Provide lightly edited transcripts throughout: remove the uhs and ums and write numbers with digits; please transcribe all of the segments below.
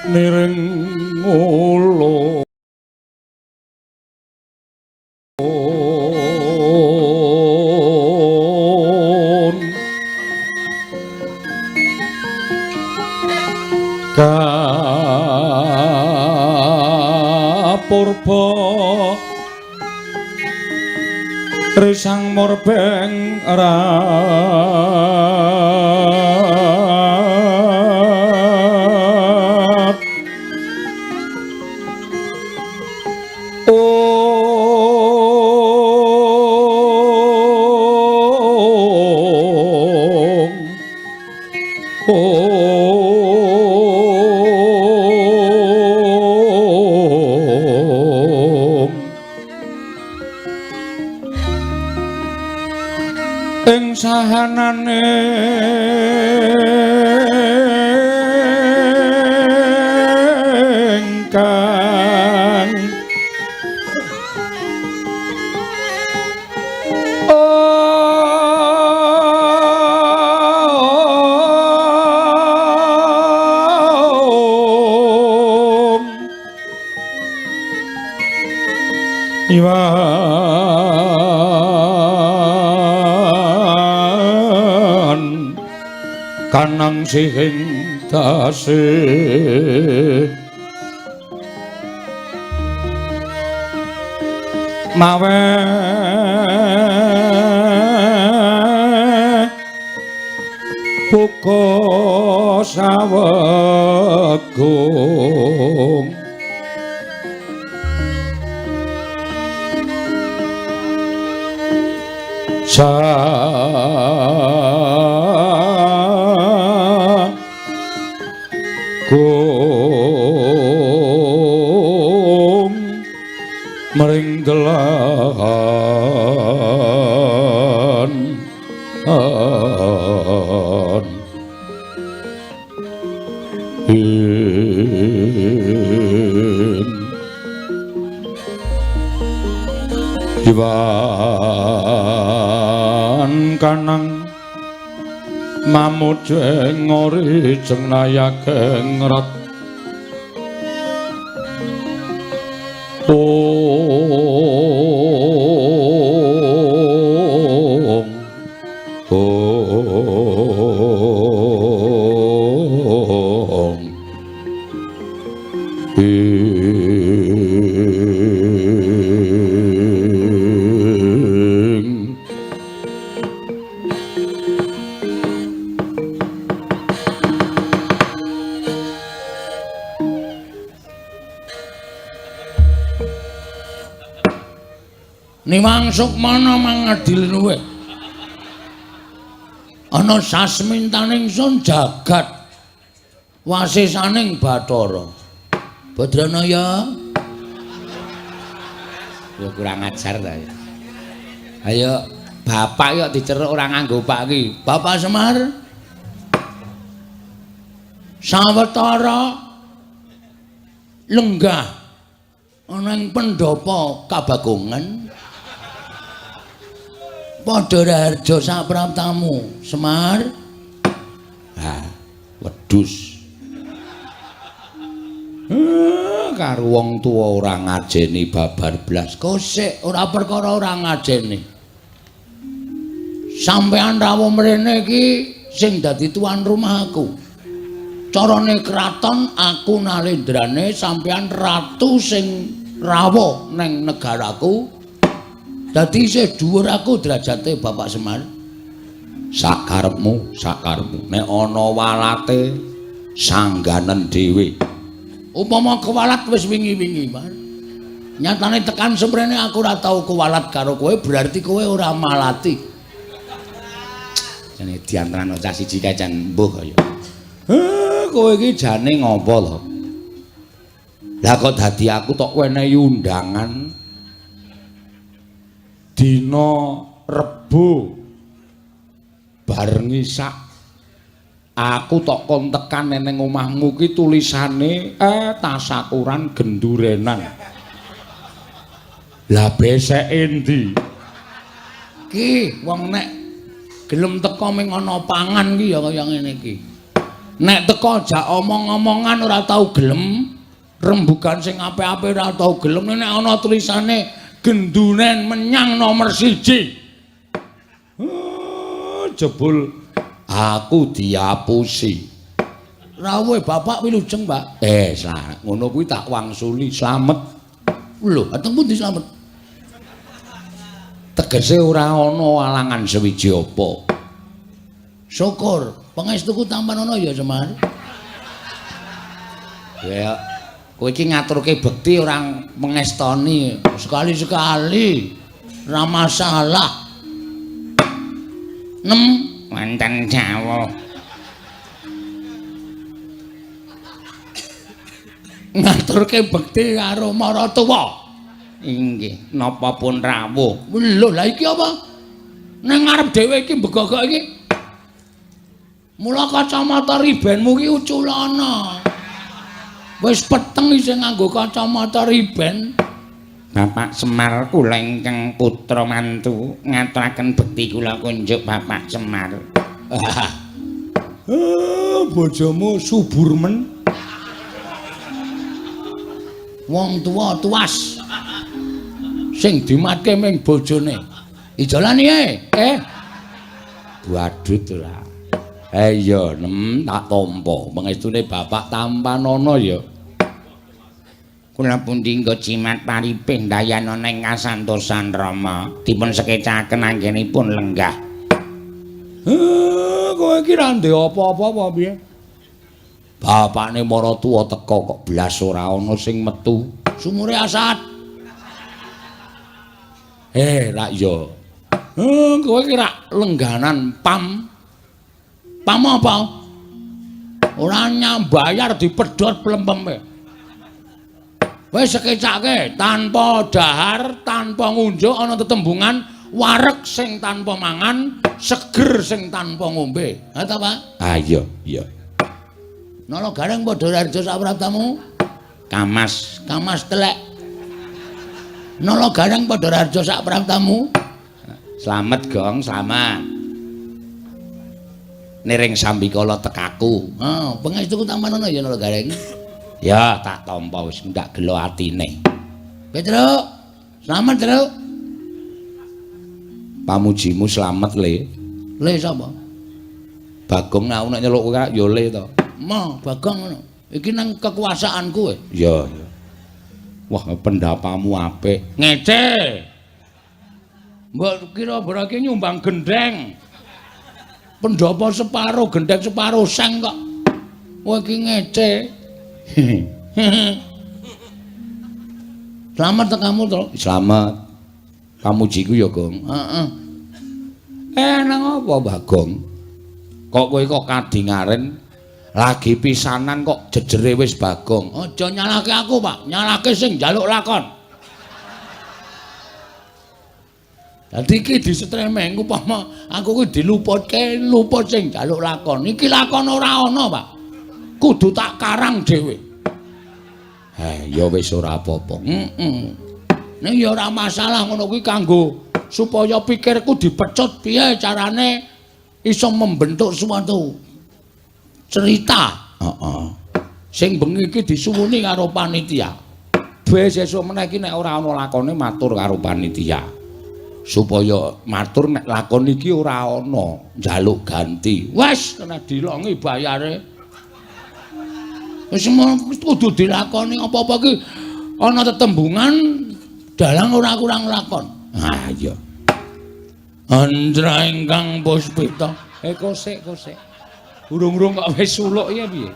Niring ulun kapurba risang murbeng rat. Ong ing sahanane ingkang Om Iwan kanang sihing dase mawe buka sawegung sagung mring delahan ing Iwan kanang mamujeng ori jeng nayageng rat ong ong ing. Niwang Sukmana mangadil luwih. Ana sasmintaning sun jagat wasisaning Bathara. Badranaya. Ya kurang ajar ta ya. Ayo bapak yo diceruk ora nganggo pak iki. Bapak Semar. Sawetara lenggah ana ing pendhapa Kabagongan. Padha raharja sapraptamu, Semar. Ha, wedhus. Karo wong tuwa ora ngajeni babar blas. Kosek ora perkara ora ngajeni. Sampeyan rawuh mrene iki sing dadi tuan rumah aku. Carane kraton aku nalendrane, sampeyan ratu sing rawuh neng negaraku. Dadi isih dhuwur aku derajate Bapak Semar. Sakarepmu, sakarepmu. Nek ana walate sangganen dhewe. Upama kewalat wis wingi-wingi, Mas. Nyatane tekan semrene aku ora tau kewalat karo kowe, berarti kowe ora malati. Jane diantarane cah siji kae jan mbuh kaya. Kowe iki jane ngopo to? Lah kok dadi aku tok wenehi undangan dina Rebo bar ngisak aku tok kon tekan neng omahmu ki tulisane tasakuran gendurenan. Lah beseke endi? Ki wong nek gelem teko ming ana pangan ki ya kaya ngene iki. Nek teko jak omong-omongan ora tau gelem, rembugan sing apik-apik ora tau gelem, nek ana tulisane gendunen menyang nomor 1. Jebul aku diapusi. Rawuhe bapak wilujeng, Pak. Ngono kuwi tak wangsuli slamet. Lho, ateng pundi slamet? Tegese ora ana alangan sewiji apa. Syukur, pangestuku tampan ana ya, Semar. Ya, kowe iki ngaturke bekti ora mengestoni. Sekali-sekali ora masalah. Nem wonten jawah. Ngaturke bekti karo maratuwa. Inggih, napa pun rawuh. Lho, lha iki apa? Nang ngarep dhewe iki mbegogok iki. Mula kacamata ribenmu ki uculana. Wis peteng isih nganggo kacamata riben. Bapak Semar kula ingkang putra mantu ngaturaken bekti kula kunjuk Bapak Semar. Bojomu subur men. Wong tuwa tuas. Sing dimatke ming bojone. Ijolan iki, Badut ora. Iya, nem tak tampa. Pangestune bapak tampanana ya. Kula pundi nggo jimat paripih ndayana ing kasantosan Rama. Dipun sekecaken anggenipun lenggah. Kowe iki ra ndek apa-apa apa piye? Bapakne maratuwa teka kok blas ora ana sing metu. Sumure asat. Rak ya. Kowe iki rak lengganan pam. Pam apa? Ora nyambayar dipedhot plempeme. Wis sekecake tanpa dahar, tanpa ngunjuk ana tetembungan wareg sing tanpa mangan, seger sing tanpa ngombe. Ha ta, Pak? Ah iya, iya. Nala Gareng padha raja sapraptamu? Kamas, kamas telek. Nala Gareng padha raja sapraptamu? Slamet, Gong, slamet. Niring sambikala tekaku. Ah, pangestuku tampanana ya Nala Gareng. Ya, tak tampa wis ndak gelo atine. Petruk, slamet, Truk. Pamujimu slamet, Le. Le sapa? Bagong aku nek nyeluk kowe ya Le to. Ma, Bagong ngono. Iki nang kekuasaanku kowe. Iya, iya. Wah, pendapamu apik. Ngece. Mbok kira iki nyumbang gendheng. Pendhapa separo, gendheng separo seng kok. Kowe iki ngece. Slamet tekamu to? Slamet. Pamujiku ya, Gong. Heeh. Nang apa, Bagong? Kok kowe kok kadingaren lagi pisanan kok jejere wis Bagong. Aja nyalahke aku, Pak. Nyalahke sing njaluk lakon. Dadi iki disetremeng upama aku kuwi diluputke, luput sing njaluk lakon. Iki lakon ora ana, Pak. Kudu tak karang dhewe. Ya wis ora apa-apa. Heeh. Ning ya ora masalah ngono kuwi kanggo supaya pikirku dipecut piye carane iso membentuk suatu cerita. Heeh. Sing bengi iki disuwuni karo panitia. Wis sesuk meneh iki nek ora ana lakone matur karo panitia. Supaya matur nek lakon iki ora ana njaluk ganti. Wis kena dilongi bayare. Wis kudu dilakoni apa-apa iki ana tetembungan dalang ora kurang lakon. Ah iya. Andra ingkang puspita. Kosek kosek. Urung-urung kok wis suluk ya piye?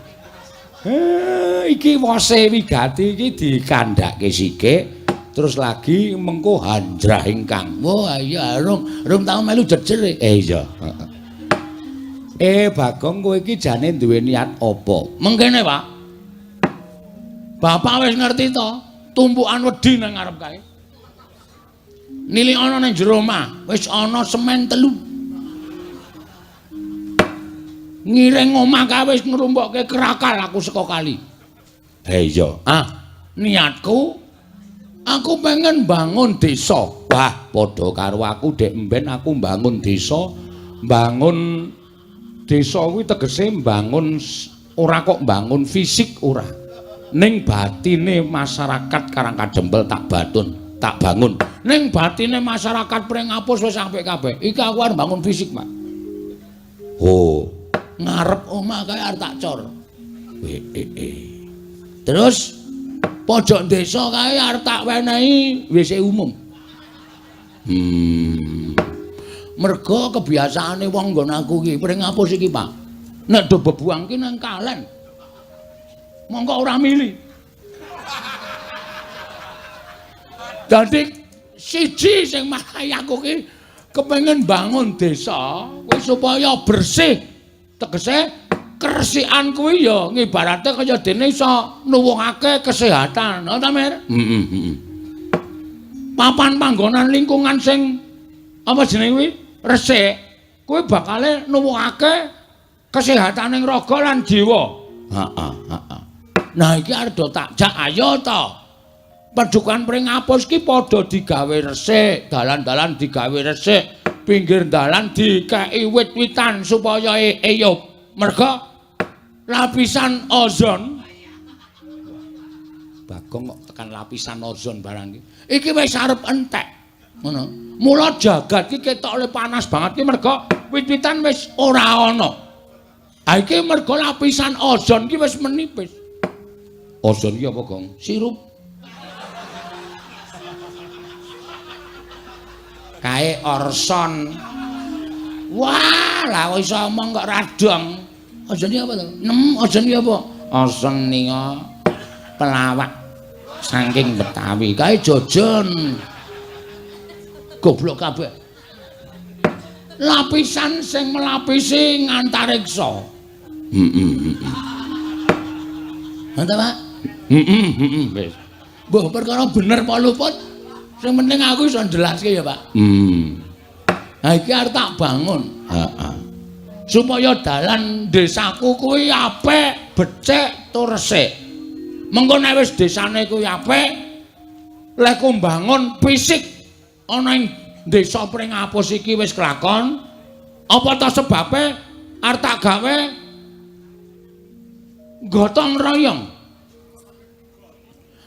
Iki wose wigati iki dikandhake sithik terus lagi mengko handrah ingkang. Wah iya rung tau melu jejer. Iya. Bagong kowe iki jane duwe niat apa? Mengkene, Pak. Bapak wis ngerti to, tumpukan wedi nang ngarep kae. Nilik ana nang jero omah, wis ana semen 3. Ngiring omah kae wis ngrumpokke krakal aku saka kali. Iya. Ah, niatku aku pengen bangun desa. Wah, padha karo aku dek mben aku bangun desa. Bangun desa kuwi tegese mbangun Ora kok mbangun fisik ora. Ning batine masyarakat Karangkadempel tak batun, tak bangun. Ning batine masyarakat Pringapus wis apik kabeh. Iki aku arep bangun fisik, Pak. Oh, ngarep omah kae arep tak cor. Terus pojok desa kae arep tak wenehi WC umum. Mergo kebiasaane wong nggon aku iki Pringapus iki, Pak. Nek do bebuang ki nang kalen. Mongko ora mili. Dadi siji sing marai aku ki kepengin bangun desa kuwi supaya bersih. Tegese keresikan kuwi ya ngibarate kaya dene iso nuwuhake kesehatan, ha ta, Mir? Heeh, heeh. Papan panggonan lingkungan sing apa jenenge kuwi? Resik, kuwi bakale nuwuhake kesehataning raga lan jiwa. Heeh, heeh. Nah iki arep do tak jak ayo to. Padukan Pringapus ki padha digawe resik, dalan-dalan digawe resik, pinggir dalan dikeki wit-witan supaya eyup. Merga lapisan ozon Bagong kok tekan lapisan ozon barang iki. Iki wis arep entek. Ngono. Mula jagat ki ketok le panas banget ki merga wit-witan wis ora ana. Ha iki merga lapisan ozon ki wis menipis. Ozon ki apa, Gong? Sirup. Kae orson. Wah, lah kok iso omong kok radong. Ozon ki apa to? Nem, ozon ki apa? Ozon nika pelawak saking Betawi. Kae jojon. Goblok kabeh. Lapisan sing melapisi ngantariksa. Heeh, heeh. Ngono ta, Pak? Heeh, heeh, wis. Mbah perkara bener apa luput? Sing penting aku iso njelaske ya, Pak. Ha iki arep tak bangun. Heeh. Supaya dalan desaku kuwi apik, becik tur resik. Mengko nek wis desane kuwi apik, lek ku mbangun fisik ana ing desa Pringapus iki wis kelakon, apa ta sebabe arep tak gawe gotong royong.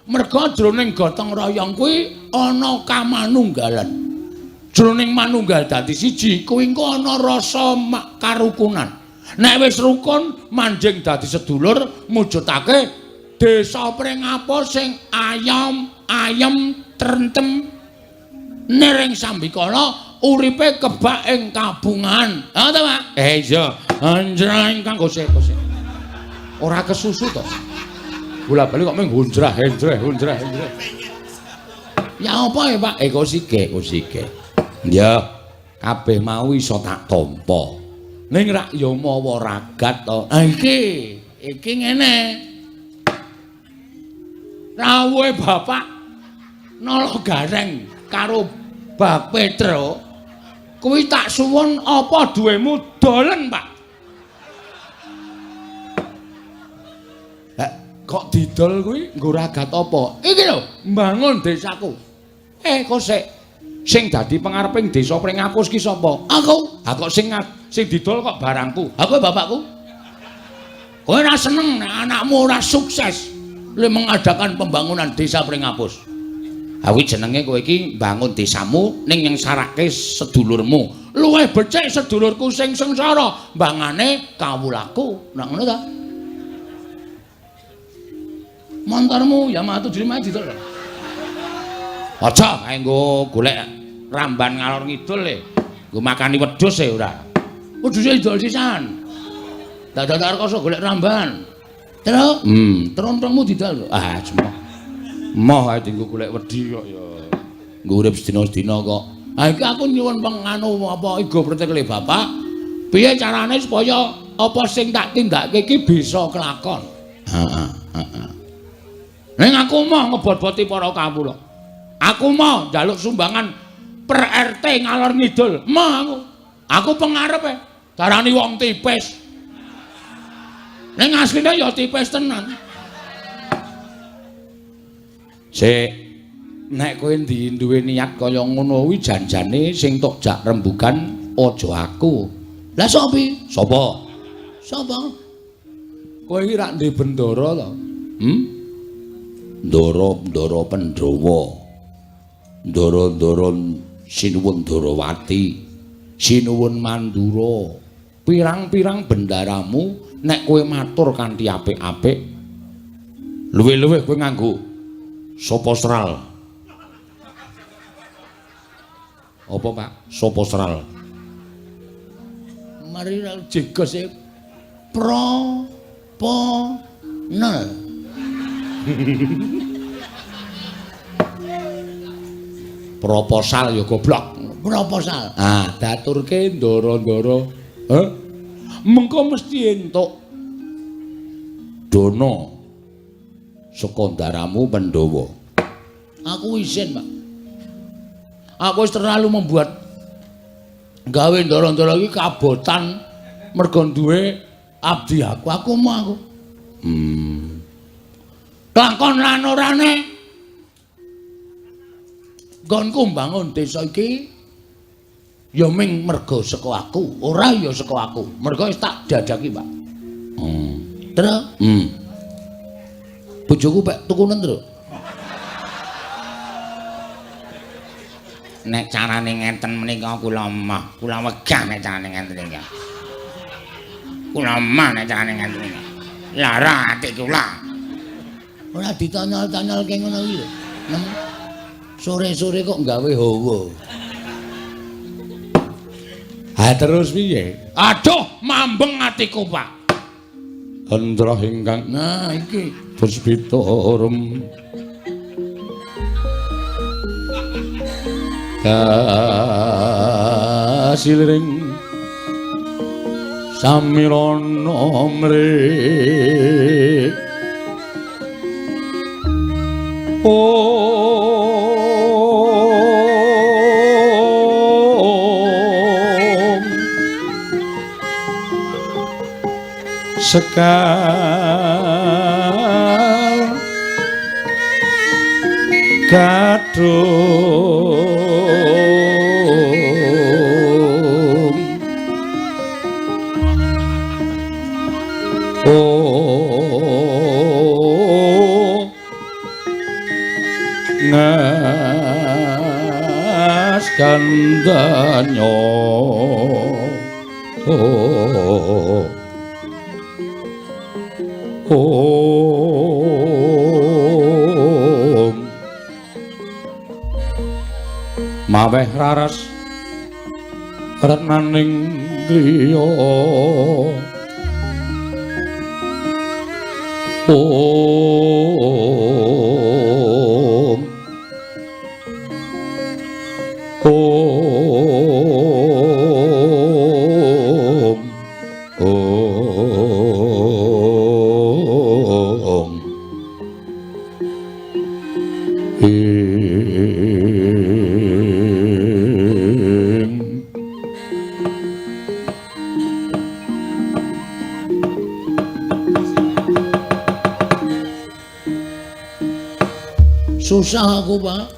Merga jroning gotong royong kuwi ana kamanunggalan. Jroning manunggal dadi siji kuwi engko ana rasa karukunan. Nek wis rukun manjing dadi sedulur mujudake desa Pringapus sing ayom, ayem, trentem nering sambikala uripe kebak ing kabungan. Ha ta, Pak? Iya. Anjreng kang kose kose. Ora kesusu to. Bola-bali kok mung hunjrah henjreh hunjrah henjreh. Ya apa ya, Pak? Kosike, kosike. Ya, kabeh mau iso tak tampa. Ning rak ya mawa ragat to. Ha iki, iki ngene. Rawuhe Bapak Nala Gareng karo Bak Petro kuwi tak suwun apa duwemu dolen, Pak. Kok didol kuwi nggo ragat apa? Iki lho, mbangun desaku. Kok sik sing dadi pengareping desa Pringapus ki sapa? Aku. Ha kok sing didol kok barangku. Ha kowe bapakku. Kowe ora seneng nek anakmu ora sukses le mengadakan pembangunan desa Pringapus. Ha kuwi jenenge kowe iki mbangun desamu ning nyengsarake sedulurmu. Luwih becik sedulurku sing sengsara mbangane kawulaku. Nek ngono ta? Montormu Yamaha 75 didol. Aja kae nggo golek ramban ngalor ngidul le. Nggo makani wedhus e ora. Wedhuse didol sisan. Dadak rekoso golek ramban. Terus, trontongmu didol. Ah, cemoh. Moh ae dienggo golek wedhi kok ya. Nggo urip sedina-sedina kok. Ha iki aku nyuwun penganu apa igo pretekle Bapak. Piye carane supaya apa sing tak tindakake iki bisa kelakon? Heeh, heeh. Ning aku moh ngebot-boti para kawula. Aku moh njaluk sumbangan per RT ngalor ngidul. Moh aku. Aku pengarepe darani wong tipis. Ning asline ya tipis tenan. Sik, nek kowe duwe niat kaya ngono kuwi janjane sing tok jak rembugan aja aku. Lah sapa? Sapa? Sapa? Kowe iki rak ndek bendara to? Ndara-ndara Pandhawa. Ndara-ndara Sinuwun Darawati, Sinuwun Mandura. Pirang-pirang bendaramu nek kowe matur kanthi apik-apik, luwih-luwih kowe nganggo soposral. Apa, Pak? Soposral. Mari jegos e pro po nel. Proposal ya goblok. Proposal. Ah, daturke ndara-ndara. Heh. Mengko mesti entuk dana saka ndaramu Pandhawa. Aku isin, Pak. Aku wis terlalu membuat gawe ndara-ndara iki kabotan mergo duwe abdi aku. Aku mau aku. Lakon lan orane nggonku mbangun desa iki ya ming mergo saka aku, ora ya saka aku. Mergo wis tak dadaki, Pak. Tru. Bojoku pek tukunen, Tru. Nek carane ngenten menika kula emoh, kula wegah nek carane ngenten iki. Kula emoh nek carane ngenten iki. Lara ati kula. Ora ditanyol-tanyolke ngono iki lho. Sore-sore kok gawe hawa. Ha terus piye? Aduh, mambeng atiku, Pak. Hendra ingkang nah iki puspita rum kasiliring samirana mrih om sekar gadhung oh ngas kandanyo oh om maweh raras retnaning griya om om om ing. Susah aku, Pak.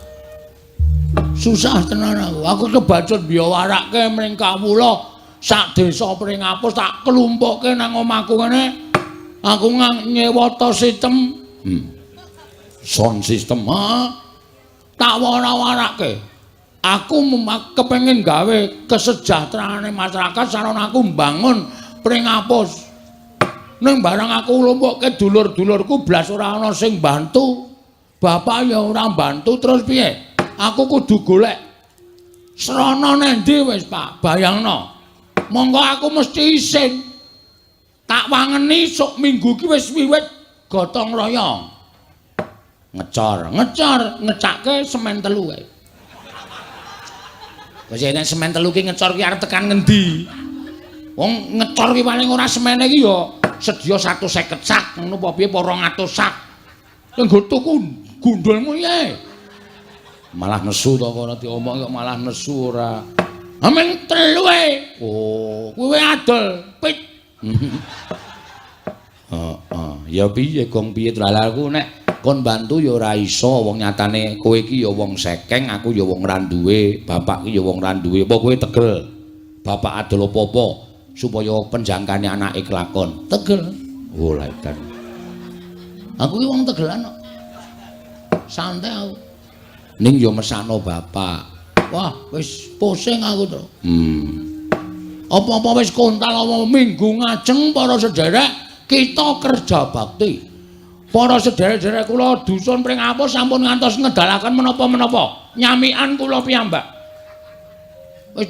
Susah tenan aku. Aku kebacut biyawarake mring kawula sak desa Pringapus tak klumpukke nang omahku ngene. Aku nyewa to sistem. Sound system, ha. Tak wara-warake. Aku kepengin gawe kesejahteraane masyarakat sarana aku mbangun Pringapus. Ning barang aku klumpukke dulur-dulurku blas ora ana sing bantu. Bapak ya ora bantu terus piye? Aku kudu golek srana nendi wis, Pak. Bayangno. Monggo aku mesti isin. Tak wangeni sok minggu ki wis wiwit gotong royong. Ngecor, ngecor, ngecake semen telu kae. Wis nek semen telu ki ngecor ki arep tekan ngendi? Wong ngecor ki paling ora semene ki ya sedya 150 sak ngono apa piye apa 200 sak. Nggo tuku gundulmu piye? Malah nesu to kono diomong kok malah nesu ora. Amen telu e. Oh, kuwi adol pit. Heeh, ya piye gong piye aku nek kon bantu ya ora iso wong nyatane kowe iki ya wong sekeng, aku ya wong ra duwe, bapak ki ya wong ra duwe. Apa kowe tegel? Bapak adol apa-apa supaya penjangkane anake kelakon. Tegel. Oh, laitan. Aku ki wong Tegelan kok. Santai aku. Ning ya mesakno bapak. Wah, wis pusing aku to. Apa-apa wis kontal apa minggu ngajeng para sederek kita kerja bakti. Para sederek-sederek kula dusun Pringapus sampun ngantos ngedalaken menapa-menapa. Nyamikan kula piyambak. Wis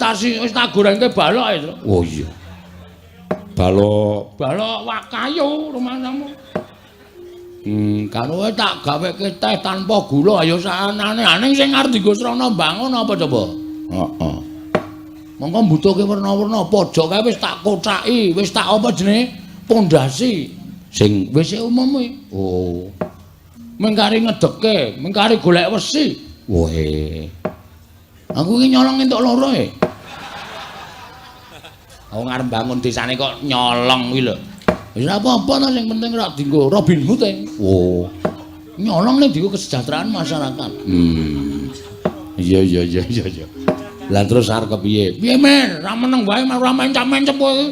tak gorengke balok ae, Tru. Oh iya. Balok, balok wak kayu rumahmu. Karo tak gaweke teh tanpa gula ayo saanane. Aning sing arep dienggo srana mbangun apa coba? Heeh. Mongko mbutuhke werna-werna pojok kae wis tak kocaki, wis tak apa jenenge? Pondasi. Sing WC umum kuwi. Oh. Mengkari ngedeke, mengkari golek wesi. Wohe. Aku iki nyolong entuk loro e. Aku ngarep bangun desane kok nyolong kuwi lho. Wis ora apa-apa ta, sing penting ora dienggo Robin Hood e. Oh. Nyolong ning dienggo kesejahteraan masyarakat. Iya iya iya iya iya. Lah terus arep kepiye? Piye men, ra meneng wae ora mencap-mencep kowe iki.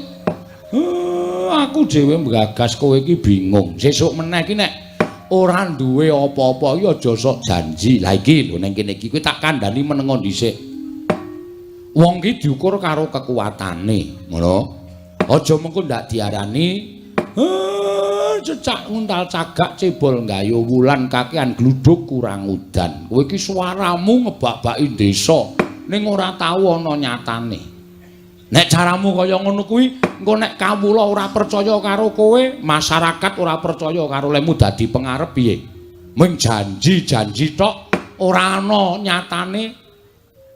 Aku dhewe nggagas kowe iki bingung. Sesuk meneh iki nek ora duwe apa-apa iki aja sok janji. Lah iki lho ning kene iki kowe tak kandhani menengo dhisik. Wong ki diukur karo kekuatane, ngono. Aja mengko ndak diarani cecak nguntal cagak cebol nggayu wulan kakean gluduk kurang udan. Kowe iki suaramu ngebak-baki desa ning ora tau ana nyatane. Nek caramu kaya ngono kuwi, engko nek kawula ora percaya karo kowe, masyarakat ora percaya karo lemu dadi pengarep piye? Mung janji-janji tok ora ana nyatane.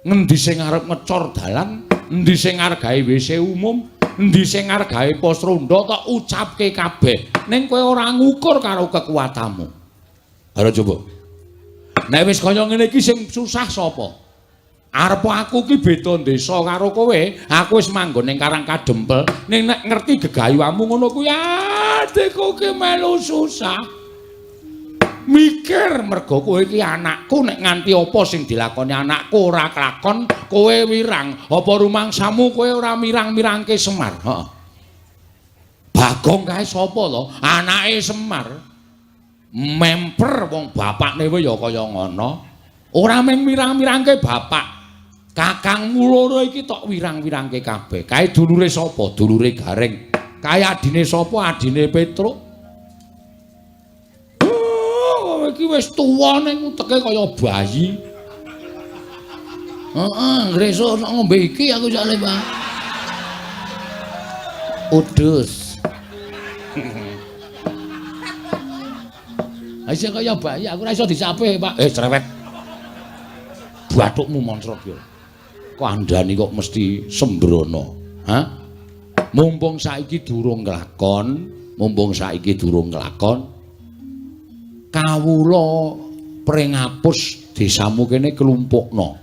Ngendi sing arep ngecor dalan, endi sing arep gawe WC umum, endi sing arep gawe pos ronda tok ucapke kabeh. Ning kowe ora ngukur karo kekuatanmu. Ayo coba. Nek wis kaya ngene iki sing susah sapa? Arep aku ki beda desa karo kowe, aku wis manggon ning Karang Kadempel, ning nek ngerti gegayuhamu ngono kuwi adikku ki melu susah. Mikir mergo kowe iki anakku, nek nganti apa sing dilakoni anakku ora kelakon, kowe wirang. Apa rumangsamu kowe ora mirang-mirangke Semar? Heeh. Bagong kae sapa to? Anake Semar. Memper wong bapakne wae ya kaya ngono. Ora mung mirang-mirangke bapak. Kakangmu loro iki tok wirang-wirangke kabeh. Kae dulure sapa? Dulure Gareng. Kae adine sapa? Adine Petruk. Oh, iki wis tuwa ning uteke kaya bayi. Heeh, ngresuk sok ngombe iki aku jale, Pak. Udus. Isih kaya bayi, aku ora iso dicape, Pak. Cerewet. Bathukmu moncrot yo. Kandhani kok mesti sembrono. Hah? Mumpung saiki durung kelakon, mumpung saiki durung kelakon, kawula Pringapus desamu kene klumpukno.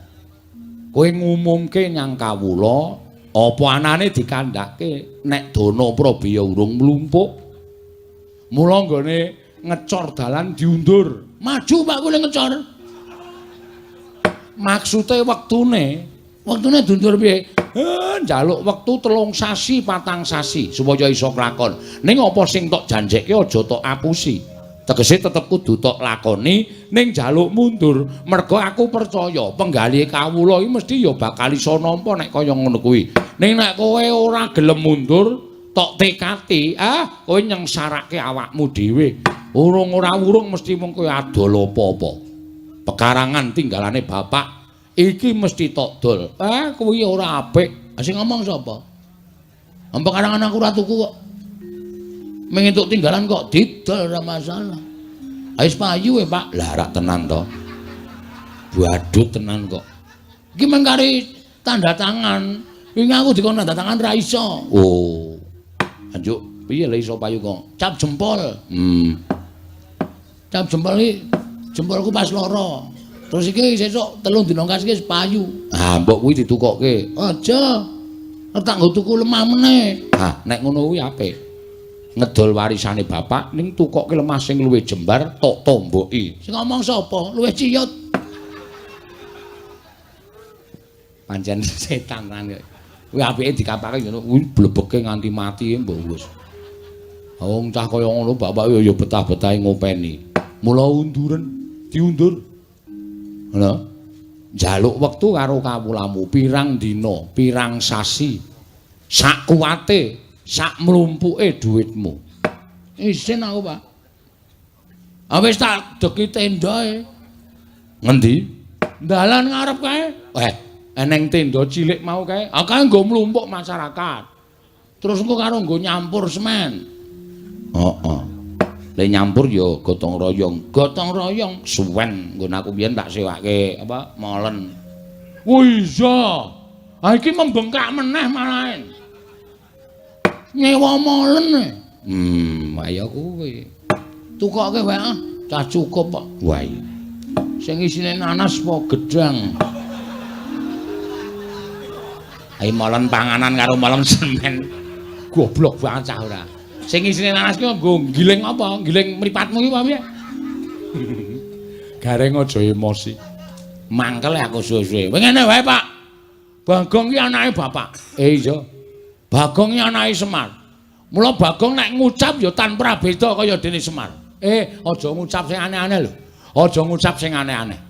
Kowe ngumumke nyang kawula, apa anane dikandhake nek dana prabaya urung mlumpuk. Mula nggone ngecor dalan diundur. Maju Pak kowe ngecor. Maksude wektune, wektune diundur piye? Njaluk wektu 3 sasi, 4 sasi supaya iso kelakon. Ning apa sing tok janjekke aja tok apusi. Tegese tetep kudu tok lakoni ning njaluk mundur. Mergo aku percaya penggalih kawula iki mesti ya bakal iso nampa nek kaya ngono kuwi. Ning nek kowe ora gelem mundur, tok tekati, kowe nyengsarake awakmu dhewe. Urung ora urung mesti mung kowe adol apa-apa. Pekarangan tinggalane bapak iki mesti tok dol. Kuwi ora apik. Sing ngomong sapa? Pekarangan aku ora tuku kok. Mung entuk tinggalan kok didol ora masalah. Wis payu e, Pak. Lah rak tenan to. Badut tenan kok. Iki mung kari tanda tangan. Wingi aku dikon tanda tangan ra iso. Oh. Anjuk piye le iso payu kok? Cap jempol. Cap jempol iki jempolku pas loro. Terus iki sesuk 3 dina kas iki wis payu. Ah, mbok kuwi ditukokke. Aja. Tak nggo tuku lemah meneh. Ah, nek ngono kuwi apik. Ngedol warisane bapak ning tukokke lemah sing luwih jembar tok tomboki. Sing ngomong sapa? Luwih ciyut. Pancen setan kan. Kuwi apike dikapake ngono, kuwi blebeke nganti mati mbok wis. Wong cah kaya ngono bapak ya betah-betahe ngopeni. Mula unduren, diundur. Ngono. Njaluk wektu karo kawulamu pirang dina, pirang sasi. Sak kuwate, sak mlumpuke dhuwitmu. Isin aku, Pak. Ah wis tak deki tendae. Ngendi? Dalan ngarep kae. Eneng tenda cilik mau kae. Ah kae nggo mlumpuk masyarakat. Terus engko karo nggo nyampur semen. Heeh. Le nyampur ya gotong royong. Gotong royong suwen nggon aku biyen tak sewake apa molen. Oh iya. Ah iki membengkak meneh malahen. Nyewa molen. Ayo kuwi. Tukoke wae ah, cah cukup kok. Wah. Sing isine nanas apa gedang? Ayo molen panganan karo molen semen. Goblok banget cah ora. Sing isine nanas ki nggo giling apa? Giling mripatmu ki apa piye? Gareng aja emosi. Mangkel aku suwe-suwe. Kowe ngene wae, Pak. Bagong ki anake bapak. Iya. Bagong ki anake Semar. Mula Bagong nek ngucap ya tanpa beda kaya dene Semar. Aja ngucap sing aneh-aneh lho. Aja ngucap sing aneh-aneh.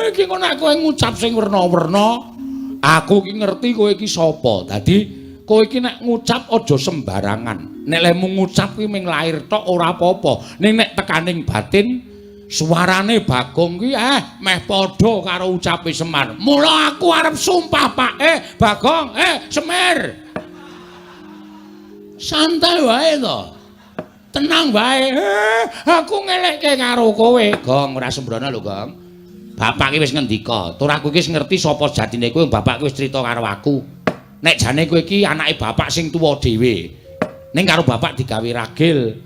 Iki kok nek kowe ngucap sing werna-werna, aku ki ngerti kowe iki sapa. Dadi kowe iki nek ngucap aja sembarangan. Nek lemu ngucap kuwi ming lair tok ora apa-apa. Ning nek tekaning batin suarane Bagong kuwi meh padha karo ucape Semar. Mula aku arep sumpah, Pak. Bagong, Semir. Santai wae to. Tenang wae. Aku ngelekke karo kowe. Gong, ora sembrono lho, Gong. Bapak ki wis ngendika, tur aku iki wis ngerti sapa jatine kowe, bapak ki wis crita karo aku. Nek jane kowe iki anake bapak sing tuwa dhewe. Ning karo bapak digawe ragil.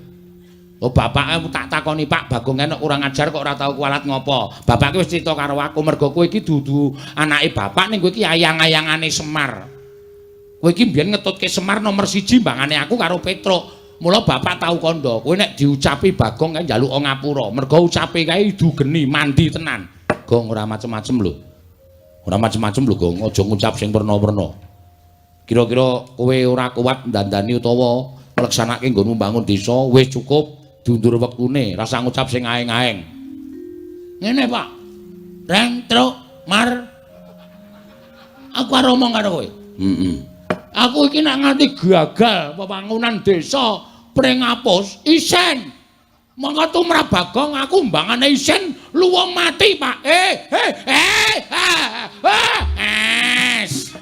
Oh, bapak tak takoni, Pak Bagong enek kurang ajar kok ora tau kualat ngopo. Bapak ki wis crita karo aku mergo kowe iki dudu anake bapak ning kowe iki ayang-ayangane Semar. Kowe iki mbiyen ngetutke Semar nomor 1 mbangane aku karo Petruk. Mula bapak tau kandha, kowe nek diucapi Bagong kae njaluk ngapura. Mergo ucape kae idu geni, mandi tenan. Gong ora macem-macem lho. Ora macem-macem lho, Gong. Aja ngucap sing werna-werna. Kira-kira kowe ora kuat ndandani utawa ngleksanake nggonmu mbangun desa, wis cukup diundur wektune, rasa ngucap sing aeng-aeng. Ngene, Pak. Reng, truk, mar. Aku arep omong karo kowe. Heeh. Aku iki nek nganti gagal pembangunan desa Pringapus, isen. Mongko tumrap Bagong aku mbangane isen luwung mati, Pak. Es.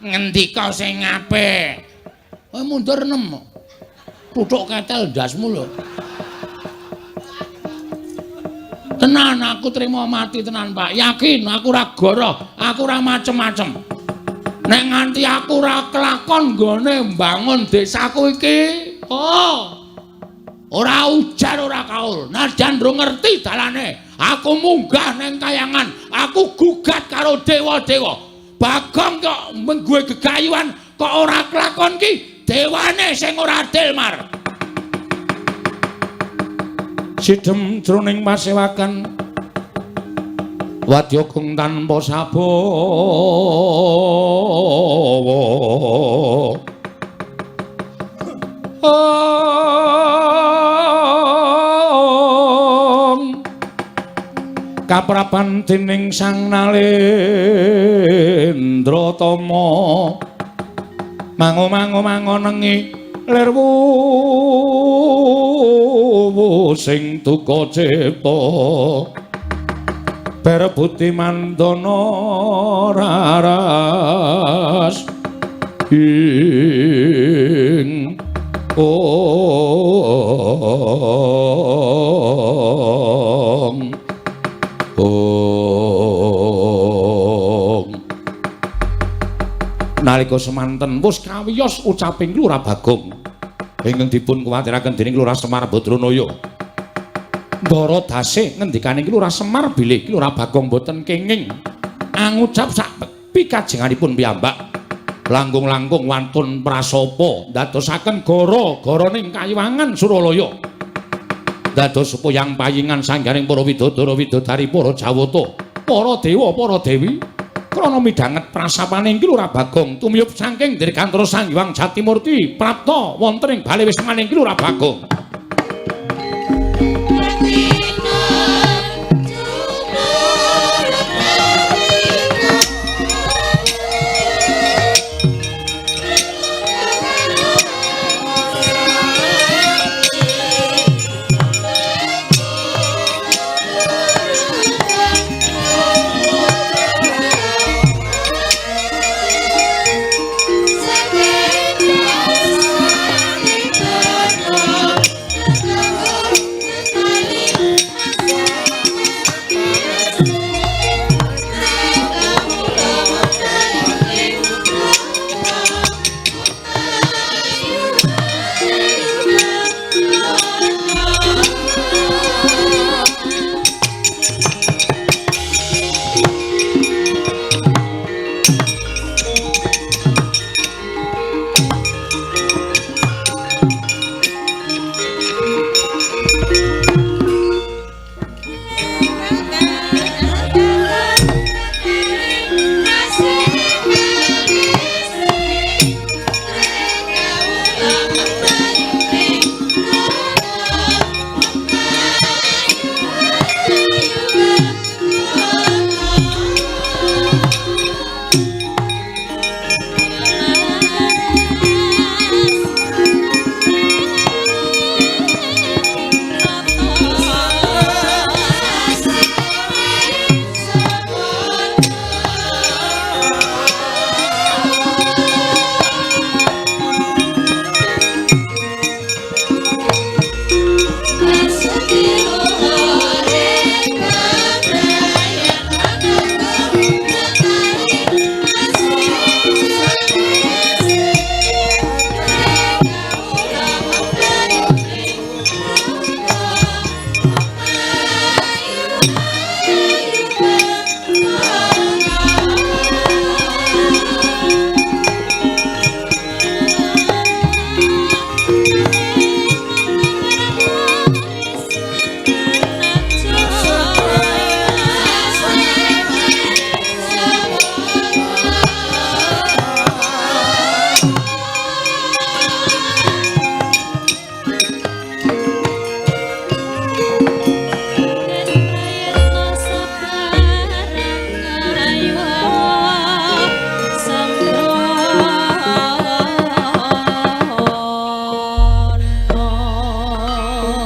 Ngendika sing apik. Kowe mundur 6. Tutuk ketel ndasmu lho. Tenan aku trimo mati tenan, Pak. Yakin aku ora goroh, aku ora macem-macem. Nek nganti aku ora kelakon nggone mbangun desaku iki, oh. Ora ujar ora kaul. Najan ndro ngerti dalane, aku munggah neng kayangan, aku gugat karo dewa-dewa. Bagong kok menggue gegayuhan kok ora kelakon ki, dewane sing ora adil, Mar. Sidhem jroning pasewakan wadya kung tanpa sabawa. Kaprapan dening Sang Nalendra Tama mango-mango mangonengi lir wuwu sing duka cipta berebuti mandana raras ing ong ong. Nalika semanten wis kawiyos ucaping Lurah Bagong ingkang dipun kuwatiraken dening Lurah Semar Badranaya. Ndara dase ngendikane Lurah Semar bilih Lurah Bagong boten kenging angucap sak pikajenganipun piyambak. Langkung-langkung wantun prasapa ndadosaken gara-garaning kayiwangan Suralaya. Dados puyang payingan sanggaring para widodara widodari, para jawata, para dewa, para dewi. Krana midhanget prasapane iki Lurah Bagong tumiyup saking Dirgantara Sang Hyang Jatimurti prapta wonten ing bale wismane iki Lurah Bagong.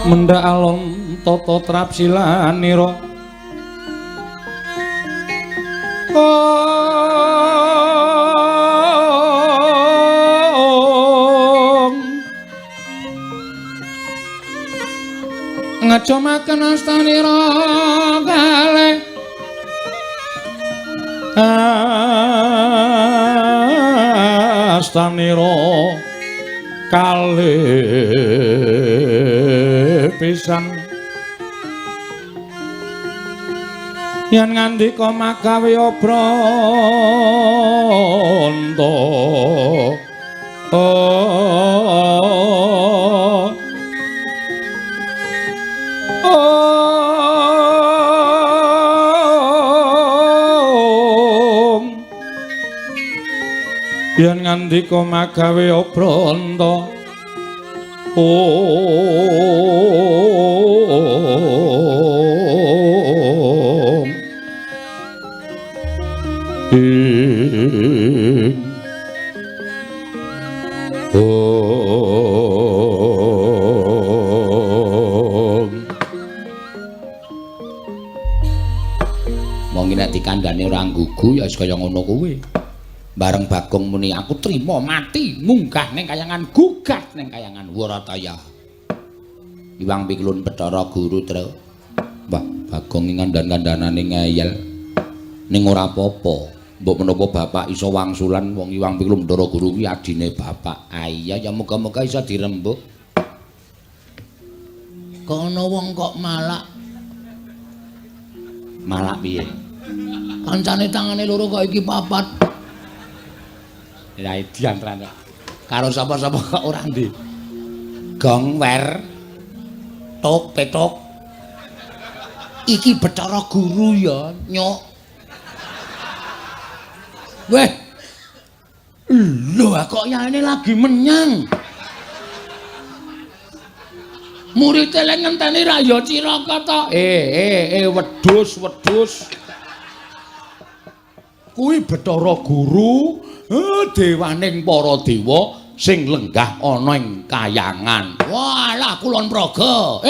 Mendha alon tata trapsilanira Om ngajomaken astanira kalih astanira kalih pisan yen ngandika magawe obranta yen ngandika magawe obranta Om ing Om. Monggo nek dikandhane ora nggugu ya wis kaya ngono kuwi. Bareng Bagong muni aku trima mati munggah ning kayangan gugat ning kayangan Warataya. Iwang Piklun Bathara Guru Tru. Wah, Bagong iki kandhan-kandhanane ngeyel. Ning ora apa-apa. Mbok menapa bapak iso wangsulan wong Iwang Piklun Bathara Guru kuwi adine bapak. Ah iya ya muga-muga iso dirembuk. Kok ana wong kok malak. Malak piye? Kancane tangane loro kok iki papat. Ya edian tenan. Karo sapa-sapa kok ora ndi. Gong wer tok petok. Iki Bathara Guru ya, nyuk. Weh. Lho, kok yaene lagi menyang. Murid lek ngenteni ra ya cilaka to. Wedhus, wedhus. Kuwi Bathara Guru, dewaning para dewa sing lenggah ana ing kayangan. Walah Kulon Progo.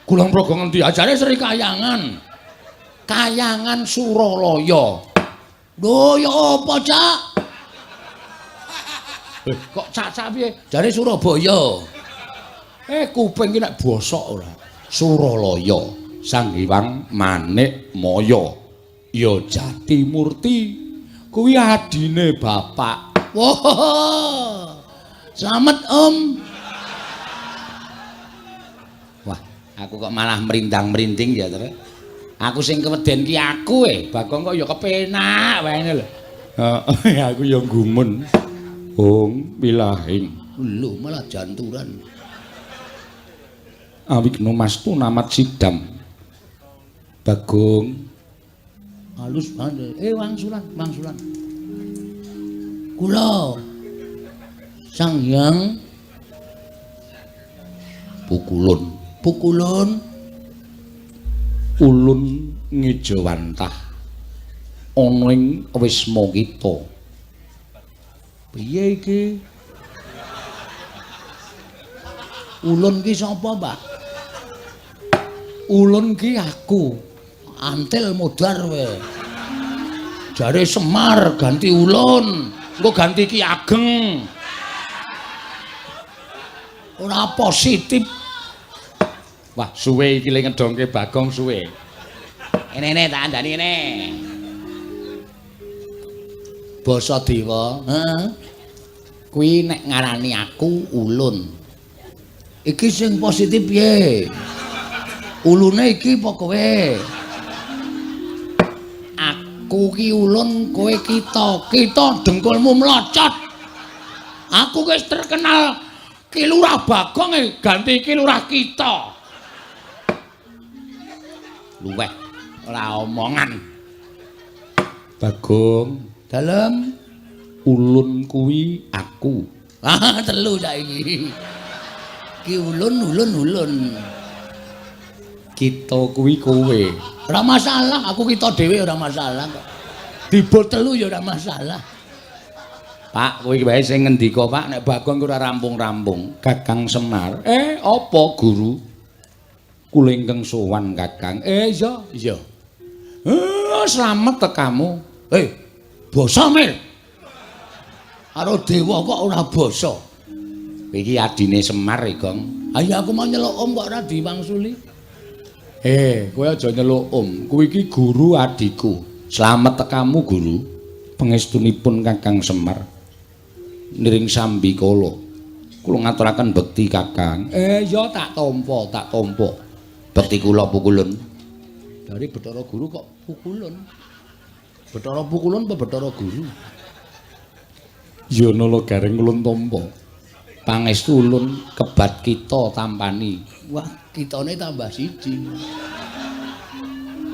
Kulon Progo ngendi? Ajare Sri Kayangan. Kayangan Suralaya. Lho ya apa, Cak? Kok cak-cak piye? Jare Surabaya. Kuping iki nek bosok ora. Suralaya, Sang Hyang Manik Maya. Ya Jati Murti. Kuwi adine bapak. Wah. Slamet, Om. Wah, aku kok malah merindang-merinding ya, Tru. Aku sing keweden ki aku Bagong kok ya kepenak wae ngene lho. Heeh, aku ya gumun. Ong wilahing. Lho, malah janturan. Awigna mastu namat sidam. Bagong halus banget. Wangsulan, wangsulan. Kula Sang Hyang Pukulun. Pukulun ulun ngejawantah ana ing wisma kita. Piye iki? Ulun ki sapa, Mbah? Ulun ki aku. Antil modar kowe. Jare Semar ganti ulun, engko ganti Ki Ageng. Ora positif. Wah, suwe iki le ngedongke Bagong suwe. Ngene tak andani ngene. Basa dewa, heeh. Kuwi nek ngarani aku ulun. Iki sing positif piye? Ulune iki apa kowe? Aku ki ulun, kowe kita. Kita dengkulmu mlocot. Aku wis terkenal Ki Lurah Bagong ganti Ki Lurah kita. Luweh ora omongan. Bagong, dalem ulun kuwi aku. Ah, telu saiki. Ki ulun ulun ulun. Kita kuwi kowe. Ora masalah, aku kita dhewe ora masalah kok. Dibot telu ya ora masalah. Pak, kowe iki wae sing ngendika, Pak, nek Bagong ora rampung-rampung. Kakang Semar. Apa guru? Kula ingkang sowan Kakang. Iya, iya. Slamet tekamu. Basa Mir. Karo dewa kok ora basa. Iki adine Semar, Gong. Ayo aku mau nyeluk om kok ora diwangsuli. Kowe aja nyeluk om. Kuwi iki guru adikku. Slamet tekamu, guru. Pangestunipun Kakang Semar. Niring sambi kala. Kula ngaturaken bekti Kakang. Ya tak tampa, tak tampa. Bekti kula pukulun. Dari Bathara Guru kok pukulun. Bathara pukulun apa Bathara Guru? Ya nala gareng ulun tampa. Pangestu ulun kebat kita tampani. Wah, kitane tambah siji.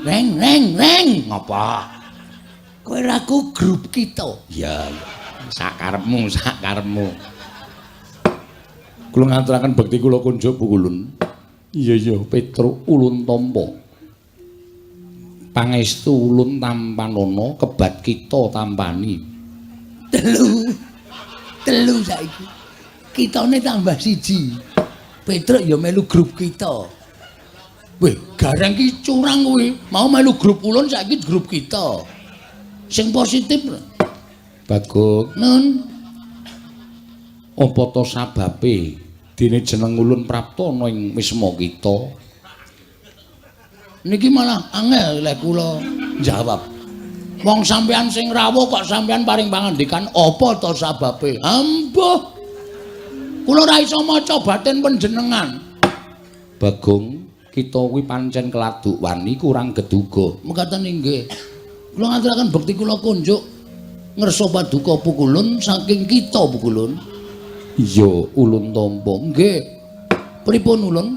Reng reng reng. Ngapa? Kowe ra ku grup kita. Ya, sakarepmu, sakarepmu. Kula ngaturaken bekti kula kunjuk pukulun. Iya iya, Petruk ulun tampa. Pangestu ulun tampanana kebat kita tampani. Telu. Telu saiki. Kitane tambah siji. Petruk ya melu grup kita. Weh, gareng ki curang kuwi. Mau melu grup ulun saiki grup kita. Sing positif. Bagong, nun. Apa to sababe dene jeneng ulun prapta ana ing wisma kita? Niki malah angel lek kula jawab. Wong sampean sing rawuh kok sampean paring pangandikan apa to sababe? Ambuh. Kula ora iso maca batin panjenengan. Bagong, kita kuwi pancen keladuk wani kurang geduga. Mekaten inggih. Kula ngaturaken bekti kula kunjuk ngersa paduka pukulun saking kita pukulun. Iya, ulun tampa. Nggih. Pripun ulun?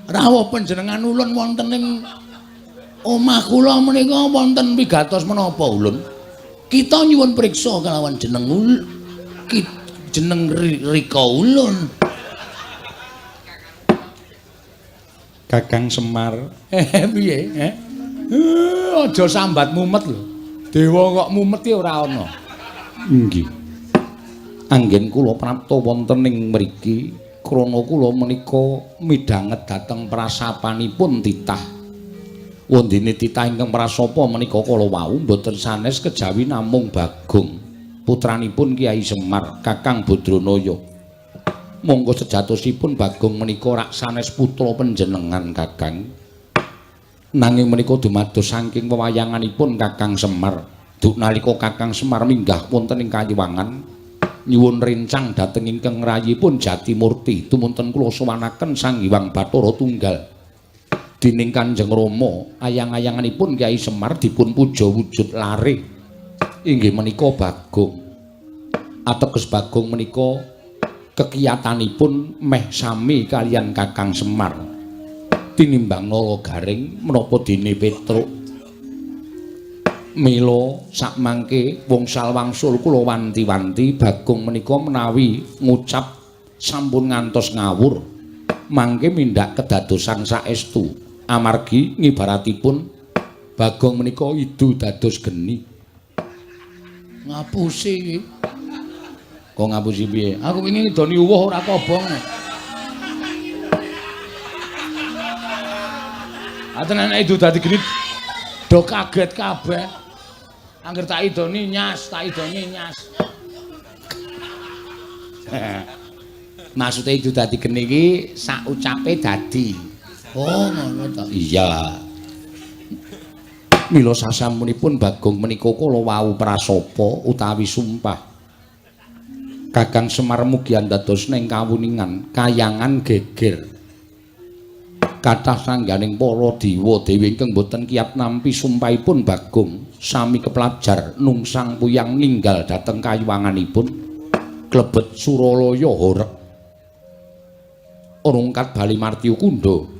Rawuh panjenengan ulun wonten ing Omah kula menika wonten wigatos menapa ulun? Kita nyuwun priksa kalawan jeneng jeneng Rika ulun. Kakang Semar. Piye? Aja sambat mumet lho. Dewa kok mumet ki ora ana. Nggih. Anggen kula prapta wonten ing mriki krana kula menika midhanget dhateng prasapanipun titah. Wondene titah ingkang prasapa menika kala wau mboten sanes kejawi namung Bagong, putranipun Kyai Semar, Kakang Badranaya. Monggo sejatosipun Bagong menika rak sanes putra panjenengan Kakang. Nanging menika dumados saking wewayanganipun Kakang Semar. Duk nalika Kakang Semar minggah wonten ing Kayiwangan nyuwun rencang dhateng ingkang rayipun Jatimurti tumunten kula sowanaken Sang Hyang Bathara Tunggal. Dening Kanjeng Rama ayang-ayanganipun Kyai Semar dipun puja wujud lare inggih menika Bagong. Ateges Bagong menika kekiyatanipun meh sami kalian Kakang Semar. Tinimbang Nala Garing menapa dene Petruk. Mila sakmangke wongsal wangsul kula wanti-wanti Bagong menika menawi ngucap sampun ngantos ngawur mangke mindak kedadosan saestu. Amargi ngibaratipun Bagong menika idu dados geni. Ngapusi iki. Kok ngapusi piye? Aku wingi ngidoni uwuh ora kobong. Aten nek idu dadi geni do kaget kabeh. Angger tak idoni nyas, tak idoni nyas. Maksude idu dadi geni iki sak ucape dadi. Oh, ngono ta. Iya. Mila sasampunipun Bagong menika kala wau prasapa utawi sumpah. Kakang Semar mugi andados ning kawuningan kayangan geger. Kathah sangganing para dewa dewi ingkang boten kiyat nampi sumpahipun Bagong sami keplajar nungsang puyang ninggal dhateng kayuwanganipun klebet Suralaya horeg. Rungkat Bali Martyu Kundha.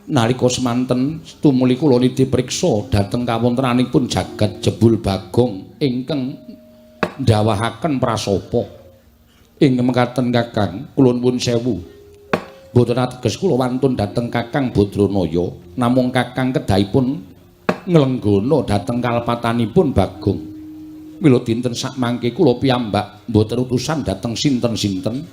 Nalika semanten tumuli kula nitih priksa dhateng kawontenanipun jagat jebul Bagong ingkang ndawahaken prasapa. Ing mekaten Kakang, kula nuwun sewu. Mboten ateges kula wantun dhateng Kakang Badranaya, namung Kakang kedahipun nglenggana dhateng kalpatanipun Bagong. Mila dinten sakmangke kula piyambak mboten utusan dhateng sinten-sinten,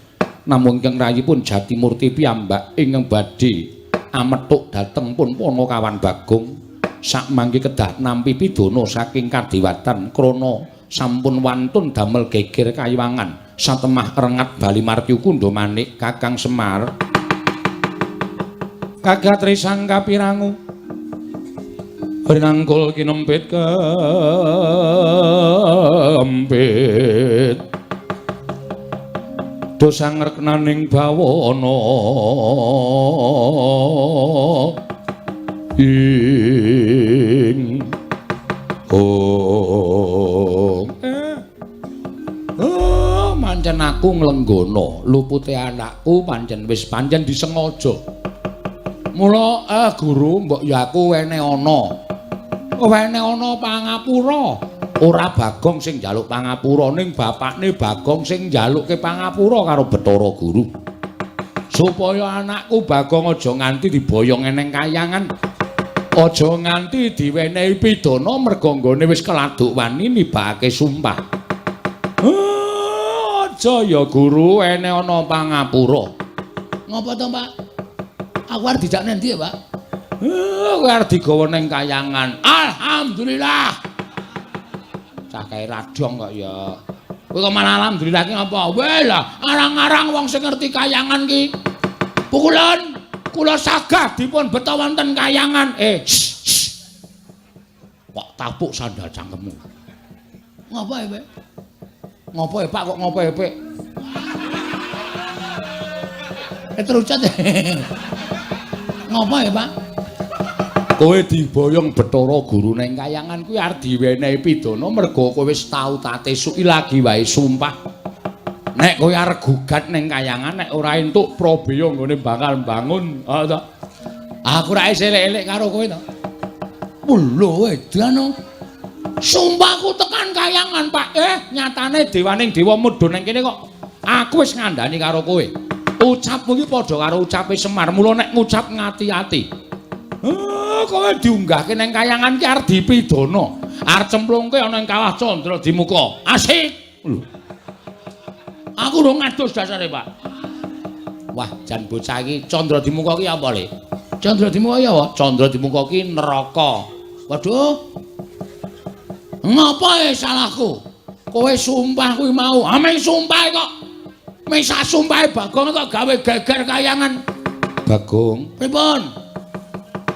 namung ingkang rayipun Jatimurti piyambak ingkang badhe amethuk dhateng pun Panakawan Bagong. Sakmangke kedah nampi pidana saking kadewatan krana sampun wantun damel geger kayiwangan satemah rengat Bali Martyu Kundha manik Kakang Semar. Kagat risang kapirangu rinangkul kinempit kempit dosa ngreknaning bawana ing oh oh pancen aku nglenggana lupute anakku pancen wis pancen disengaja. Mula guru mbok ya aku wene ana pangapura. Ora Bagong sing njaluk pangapura ning bapakne Bagong sing njalukke pangapura karo Bathara Guru. Supaya anakku Bagong aja nganti diboyong eneng kayangan, aja nganti diwenehi pidana merga nggone wis keladuk wani nibake sumpah. Aja ya guru ene ana pangapura. Ngopo to, Pak? Aku arep dijak nendi ya, Pak? Kowe arep digawa ning kayangan. Alhamdulillah. Cah kae radong kok ya. Kowe kok malah alhamdulillah ki ngapa? Weh lah, arang-arang wong sing ngerti kayangan ki. Pukulan kula sagah dipun beta wonten kayangan. Kok tapuk sandal cangkemmu. Ngapa ya, Pak? Ngopo ya, Pak kok ngopo ya, Pak? Terucat. Ngopo ya, Pak? Kowe diboyong Bathara Guru ning kayangan kuwi arep diwenehi pidana merga kowe wis tau tatesuki lagi wae sumpah. Nek kowe arep gugat ning kayangan nek ora entuk prabeya nggone bakal mbangun, ha to. Aku ra elek-elek karo kowe to. Lho edan. Sumpahku tekan kayangan, Pak. Nyatane dewaning dewa mudhun nang kene kok. Aku wis ngandani karo kowe. Ucapmu iki padha karo ucape Semar. Mula nek ngucap ngati-ati. Kowe diunggahke nang kayangan ki arep dipidana. Arep cemplungke ana ing kawah Candra Dimuka. Asik. Lho. Aku urung ngadus dasare, Pak. Wah, jan bocah iki Candra Dimuka ki apa, Le? Candra Dimuka ki apa? Candra Dimuka ki neraka. Waduh. Ngapa salahku? Kowe sumpah kuwi mau. Ah, meng sumpah kok. Meng sak sumpahe Bagong kok gawe geger kayangan. Bagong, pripun?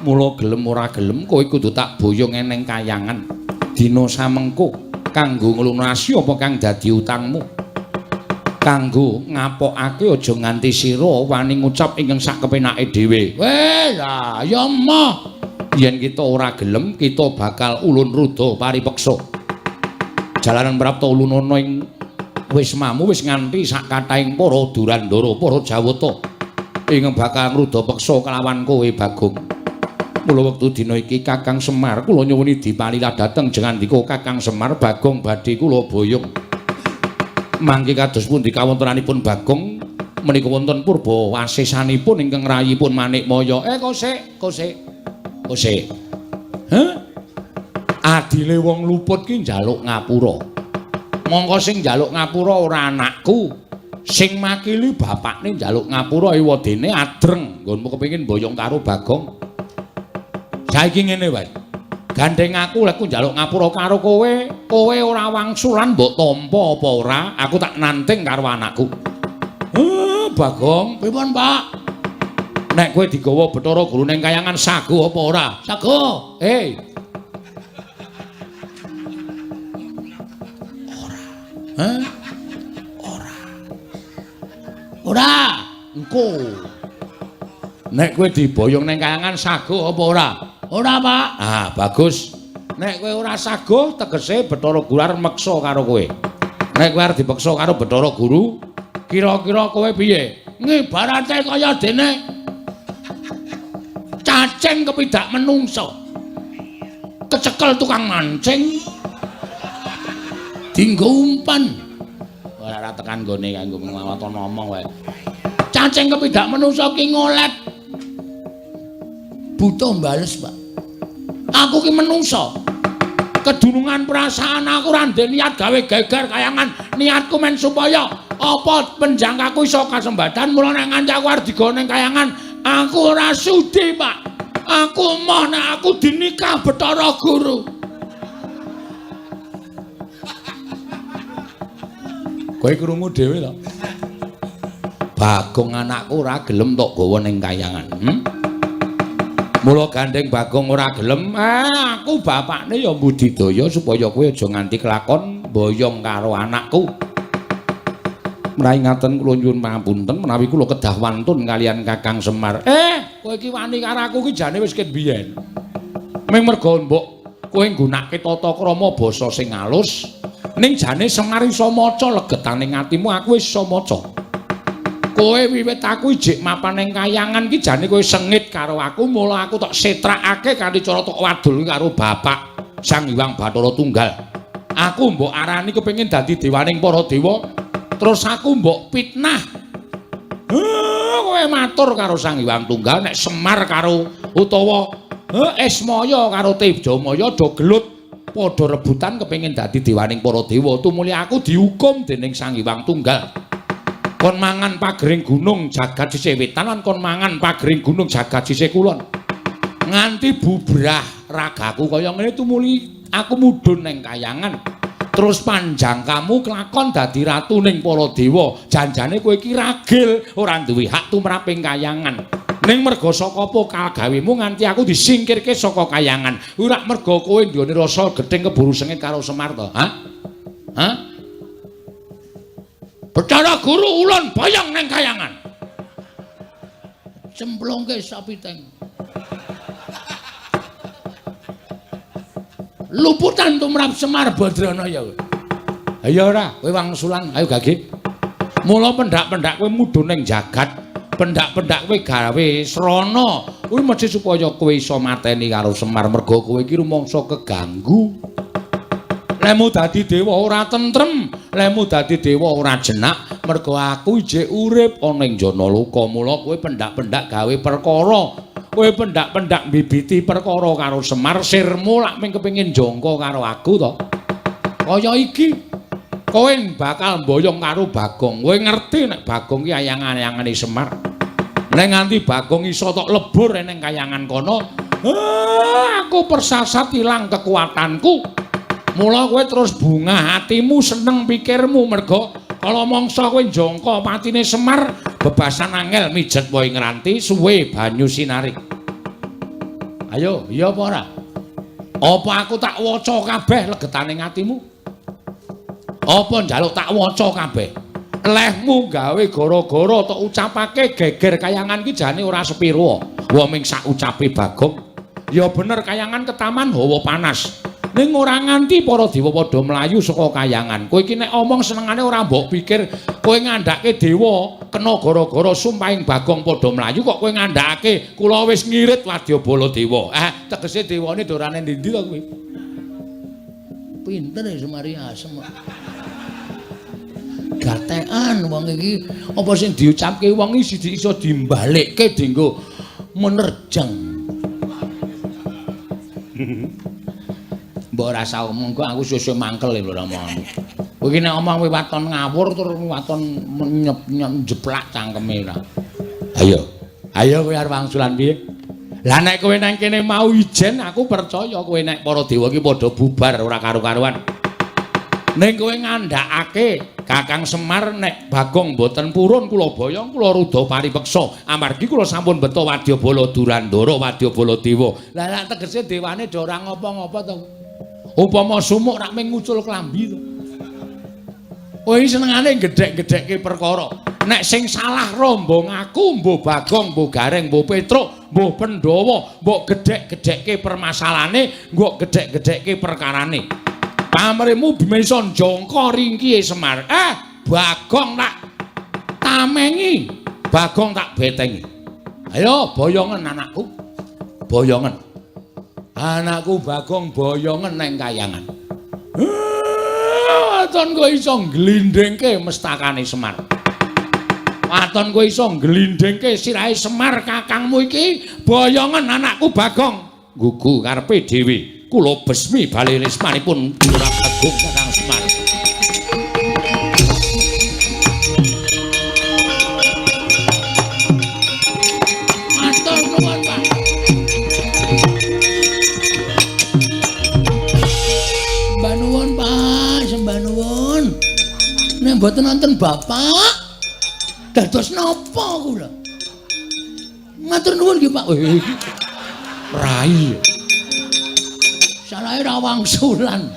Mula gelem ora gelem kowe kudu tak boyong eneng kayangan. Dina samengko kanggo nglunasi apa kang dadi utangmu. Kanggo ngapokake aja nganti sira wani ngucap ingkang sak kepenake dhewe. Weh, lah ya emoh. Yen kita ora gelem, kita bakal ulun ruda paripeksa. Jalaran prapta ulunana ing wismamu wis nganti sak kathahing para Durandara, para Jawata ingkang bakal ngruda peksa kelawan kowe, Bagong. Mula wektu dina iki Kakang Semar kula nyuwuni dipalila dhateng jengandika Kakang Semar Bagong badhe kula boyong. Mangke kados pundi kawontenanipun Bagong menika wonten purba wasesanipun ingkang rayipun Manikmaya. Kosek, kosek. Kosek. Heh? Adile wong luput ki njaluk ngapura. Mongko sing njaluk ngapura ora anakku. Sing makili bapakne njaluk ngapura ewadene adreng nggonmu kepengin boyong karo Bagong. Saiki ngene wae. Gandeng aku lek njaluk ngapura karo kowe, kowe ora wangsulan mbok tampa apa ora, aku tak nanting karo anakku. Bagong, pripun, Pak? Nek kowe digawa Bathara Guru ning kayangan sago apa ora? Sago. Ora. Hah? Ora. Ora. Engko. Nek kowe diboyong ning kayangan sago apa ora? Ora, Pak. Ah, bagus. Nek kowe ora sago tegese Bathara Guru arep meksa karo kowe. Nek kowe arep dipeksa karo Bathara Guru, kira-kira kowe piye? Ngibarate kaya dene cacing kepidak menungso. Kecekel tukang mancing. Dinggo umpan. Ora tekan nggone kanggo nglawaton ngomong wae. Cacing kepidak menungso ki ngolet. Butuh bales, Pak. Aku ki menungso. Kedunungan perasaan aku ora ndek niat gawe geger kayangan. Niatku men supaya apa penjangkaku iso kasembadan. Mula nek nganti aku arep digawa ning kayangan, aku ora sudi, Pak. Aku moh nek aku dinikah Bathara Guru. Kowe krungu dhewe to? Bagong anakku ora gelem tok gawa ning kayangan. Mula gandeng Bagong ora gelem, aku bapakne ya mbudidaya supaya kowe aja nganti kelakon boyong karo anakku. Menawi ngaten kula nyuwun pangapunten menawi kula kedah wantun kalian Kakang Semar. Kowe iki wani karo aku iki jane wis ket biyen. Ming merga mbok kowe nggunakake tata krama basa sing alus, ning jane Semar iso maca legetane atimu, aku wis iso maca. Kowe wiwit aku ijik mapan ning kayangan ki jane kowe sengit karo aku, mula aku tok setrakake kanthi cara tok wadul karo bapak Sang Hyang Bathara Tunggal. Aku mbok arani kepengin dadi dewaning para dewa, terus aku mbok fitnah. Kowe matur karo Sang Hyang Tunggal nek Semar karo utawa Ismaya karo Tejamaya do gelut padha rebutan kepengin dadi dewaning para dewa, tumuli aku dihukum dening Sang Hyang Tunggal. Kon mangan pagering gunung jagat sisih wetan lan kon mangan pagering gunung jagat sisih kulon. Nganti bubrah ragaku kaya ngene tumuli aku mudhun ning kayangan. Terus panjang kamu kelakon dadi ratu ning para dewa. Janjane kowe iki ragil ora duwe hak tumrap ing kayangan. Ning merga saka apa kagawemu nganti aku disingkirke saka kayangan. Ora merga kowe nduweni rasa gething keburu sengit karo Semar to? Hah? Hah? Bathara Guru ulun boyong neng kayangan. Cemplungke sapiteng. Luputan tumrap Semar Badranaya. Ayo ora, kowe wangsulan, ayo gage. Mula pendak-pendak kowe mudhun ning jagat, Pendak-pendak kowe gawe srana. Kuwi mesti supaya kowe iso mateni karo Semar mergo kowe iki rumangsa keganggu. Lemu dadi dewa ora tentrem, lemu dadi dewa ora jenak, mergo aku ijik urip ana ing Janaloka. Mula kowe pendak-pendak gawe perkara. Kowe pendak-pendak mbibiti perkara karo Semar, sirmu lak mung kepengin jangka karo aku to. Kaya iki kowe bakal mboyong karo Bagong. Kowe ngerti nek Bagong ki ayang-ayangane Semar. Nek nganti Bagong iso tok lebur ning kayangan kono, aku persasat ilang kekuatanku. Mula kowe terus bungah hatimu, seneng pikirmu mergo kala mangsa kowe njangka patine Semar, bebasan angel mijet wae ngranti suwe banyu sinarik. Ayo, iya apa ora? Apa aku tak waca kabeh legetane atimu? Apa njaluk tak waca kabeh? Lehmu gawe gara-gara tok ucapake geger kayangan ki jane ora sepiro. Wong ming sak ucape Bagong. Ya bener kayangan ketaman hawa panas. Ning ora nganti para dewa padha mlayu saka kayangan. Kowe iki nek omong senengane ora mbok pikir kowe ngandhake dewa kena gara-gara sumpahing Bagong padha mlayu kok kowe ngandhakake kula wis ngirit wadyabala dewa. Tegese dewane dorane ndi-ndi to kowe? Pinter ya Semari asem. Gatekan wong iki apa sing diucapke wong iki iso dimbalekke dienggo menerjang. Mbok ora usah omong kok aku suwe-suwe mangkel lho omonganmu. Kowe iki nek omong kowe waton ngawur terus waton njeplak cangkeme ora. Ayo. Ayo kowe arep wangsulan piye? Lah nek kowe nang kene mau ijen aku percaya kowe nek para dewa iki padha bubar ora karu-karuan. Ning kowe ngandhakake Kakang Semar nek Bagong mboten purun kula boyong kula rudha paripeksa amargi kula sampun beto wadyabala Durandara wadyabala dewa. Lah lak tegese dewane do ora ngopo-ngopo to. Upama sumuk rak mung ngucul klambi to. Kowe iki senengane gedhek-gedhekke perkara. Nek sing salah rombong aku, mbuh Bagong, mbuh Gareng, mbuh Petruk, mbuh Pandhawa, mbok gedhek-gedhekke permasalahane, mbok gedhek-gedhekke perkarane. Pamrihmu bisa njangka ringkihe Semar. Bagong tak tamengi, Bagong tak betengi. Ayo boyongen anakku. Boyongen. Anakku Bagong boyongen neng kayangan. Waton kowe iso ngglindhingke mestakane Semar. Waton kowe iso ngglindhingke sirahe Semar kakangmu iki, boyongen anakku Bagong. Gugu karepe dhewe. Kula besmi bali rismanipun Lurah Bagong Kakang Semar. Matur nuwun, Pak. Sembah nuwun, Pak, sembah nuwun. Nek mboten wonten Bapak, dados napa kula? Matur nuwun nggih, Pak. Rai. Salahe ra wangsulan.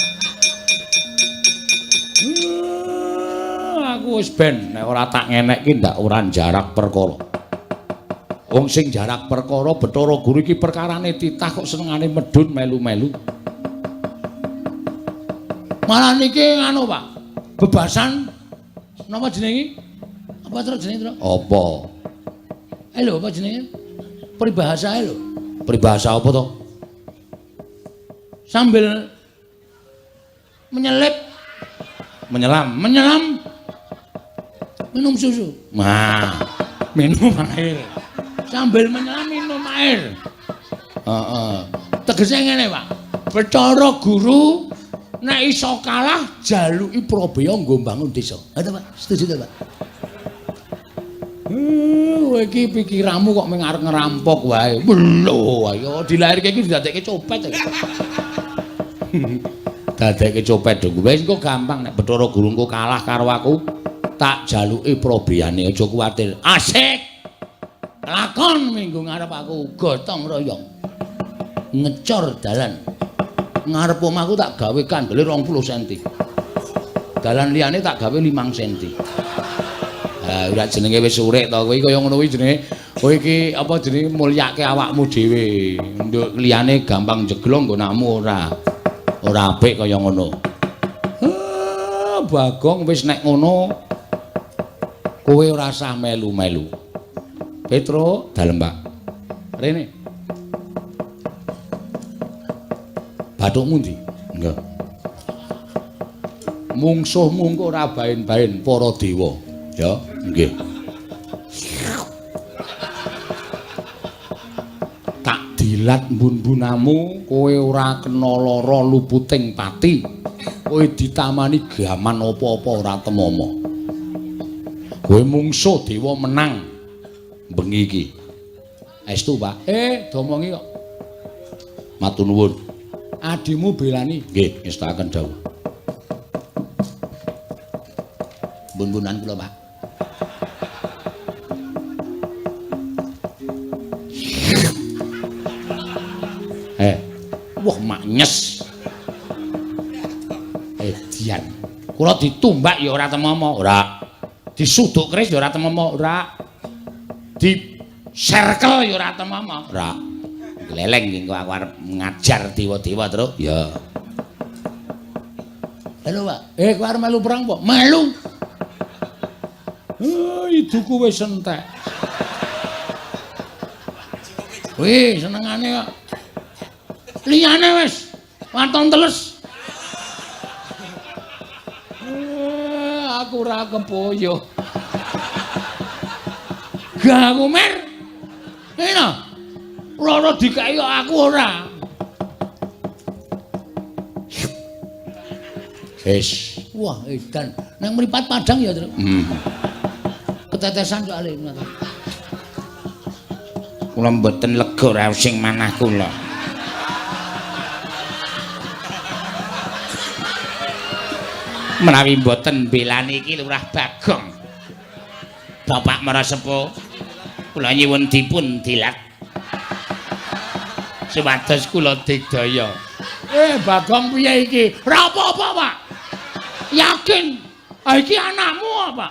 Aku wis ben nek ora tak ngenekke ndak ora jarak perkara. Wong sing jarak perkara Bathara Guru iki perkarane titah kok senengane medhun melu-melu. Malah niki anu, Pak. Bebasan napa jenenge? Apa terus jenenge, Tru? Apa? Lho, apa jenenge? Peribahasa lho. Peribahasa apa to? Sambil menyelip, menyelam, menyelam, minum susu. Nah, minum air. Sambil menyelam minum air. Heeh. Tegese ngene, Pak. Bathara Guru nek iso kalah jaluki prabeya nggo mbangun desa. Ha to, Pak? Setuju to, Pak? Kowe iki pikiranmu kok mung arep ngerampok wae. Lho, ayo dilairke iki didadekke copet. Dadekke copet dong. Wis engko gampang nek Bathara Guru engko kalah karo aku, tak jaluki probeyane, aja kuwatir. Asik. Lakon minggu ngarep aku gotong royong. Ngecor dalan. Ngarep omahku tak gawe kandele 20 cm. Dalan liyane tak gawe 5 cm. Ha, ora jenenge wis urip to kowe kaya ngono kuwi jenenge. Kowe iki apa jenenge mulyake awakmu dhewe. Nduk liyane gampang jeglong nggonamu ora. Ora apik kaya ngono. Bagong wis nek ngono kowe ora usah melu-melu. Petro dalem, Pak. Rene. Bathukmu ndi? Nggih. Mungsuhmu engko ora baen-baen para dewa. Ya, nggih. Tak dilat mbun-mbunamu, kowe ora kena lara luputing pati. Kowe ditamani gaman apa-apa ora temama. Kowe mungsuh dewa menang bengi iki. Estu, Pak. Domongi kok. Matur nuwun. Adimu belani. Nggih, ngestakaken dawuh. Bun-bunan kula, Pak. Wah maknyes. Edian. Kula ditumbak ya ora temama, ora. Disuduk keris ya ora temama, ora. Di serkel ya ora temama, ora. Gleleng iki engko aku arep ngajar dewa-dewa, Truk. Ya. Halo, Pak. Kowe arep melu perang apa? Melu. Iduku wis entek. Wih, senengane kok. Liyane wis waton teles. Aku ora kepoyo. Gak aku mer. Ngene. Loro dikeki kok aku ora. Wis. Wah, edan. Nang mripat padang ya, Truk. Ketetesan soalé ngono. Kula mboten lega raos sing manah kula. Menawi mboten belani iki Lurah Bagong. Bapak Marasepuh, kula nyuwun dipun dilat supados kula digdaya. Bagong piye iki? Ora apa-apa, Pak. Yakin. Ah iki anakmu apa?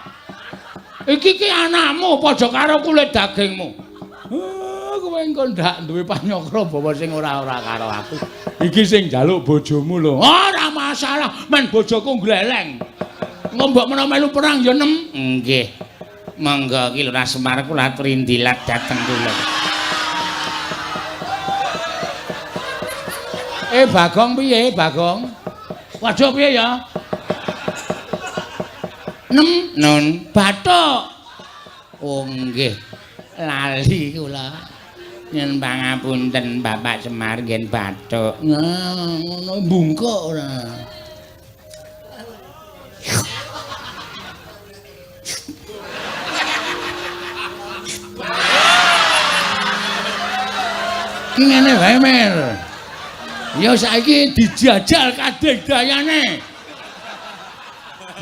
Iki ki anakmu padha karo kulit dagingmu. Kowe engko ndak duwe panyakra bawa sing ora-ora karo aku. Iki sing njaluk bojomu lho. Ora masalah, men bojoku gleleng. Engko mbok menawa melu perang ya nem. Nggih. Monggo ki Lurah Semar kula aturi ndilat dhateng kula. Bagong piye, Bagong? Waduh piye ya? Nem nun bathuk. Oh nggih. Lali kula. Nyuwun pangapunten Bapak Semar ngen bathuk. Nah, ngono bungkuk ora. Ki ngene wae, Mer. Ya saiki dijajal kadegdayane.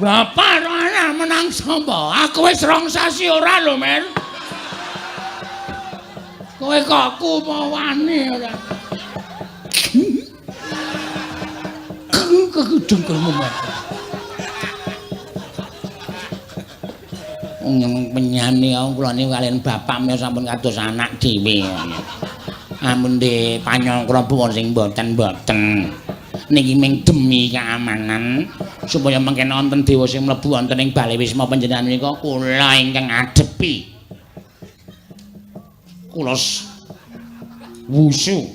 Bapak ora menang sapa? Aku wis 2 sasi ora lho, Mer. Kowe kok kumawane ora. Kekudengkelmu, Mer. Wong penyane kula niku kaliyan bapak menika sampun kados anak dhewe. Amun de panyangkra pun sing mboten-mboten. Niki ming demi keamanan supaya mengken wonten dewa sing mlebu wonten ing bale wisma panjenengan menika kula ingkang adepi. Kula wusu.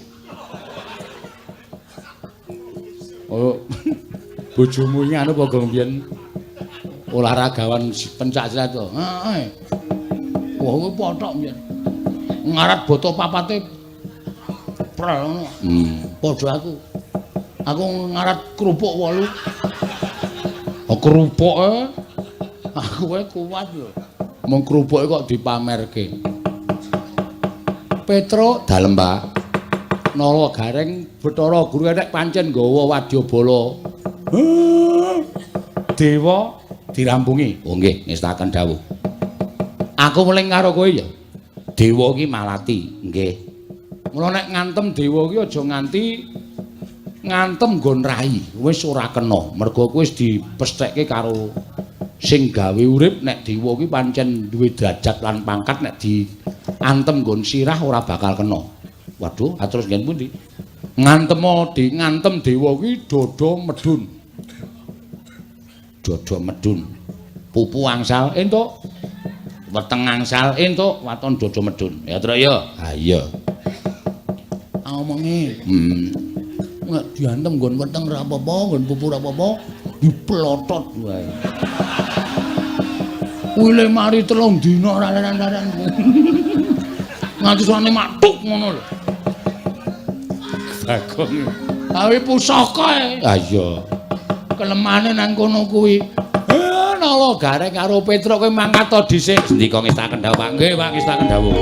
Oh, bojomu iki anu apa gong biyen olahragawan pencak silat to? Heeh. Wah, kuwi pothok biyen. Ngarat boto papate prel ngono. Padha aku. Aku ngarat kerupuk 8. Oh, kerupuke aku wae kuat lho. Mung kerupuke kok dipamerke. Petro dalem, Pak. Nala Gareng Bathara Guru nek pancen nggawa wadyabala. Dewa dirampungi. Oh nggih, ngestaken dawuh. Aku weling karo kowe ya. Dewa ki malati, nggih. Mula nek ngantem dewa ki aja nganti ngantem nggon rai, wis ora kena. Mergo kuwi wis dipesthekke karo sing gawe urip nek dewa ki pancen duwe derajat lan pangkat nek diantem nggon sirah ora bakal kena. Waduh, terus nggen pundi? Ngantemo di ngantem dewa ki dada medun. Dada medun. Pupu angsal entuk. Weteng angsal entuk waton dodo medun. Ya, Truk ya. Ha iya. Omonge. Nek diantem nggon weteng ora apa-apa, nggon pupu ora apa-apa, diplotot wae. Kuwi mari 3 dina ora leren-leren. Nganti suwane matuk ngono lho. Bagong. Gawe pusaka e. Ha iya. Kelemane nang kono kuwi. Nawa Gareng karo Petruk kowe mangkat to dhisik. Sendika ngestaken dawuh, Pak. Nggih, Pak, ngestaken dawuh.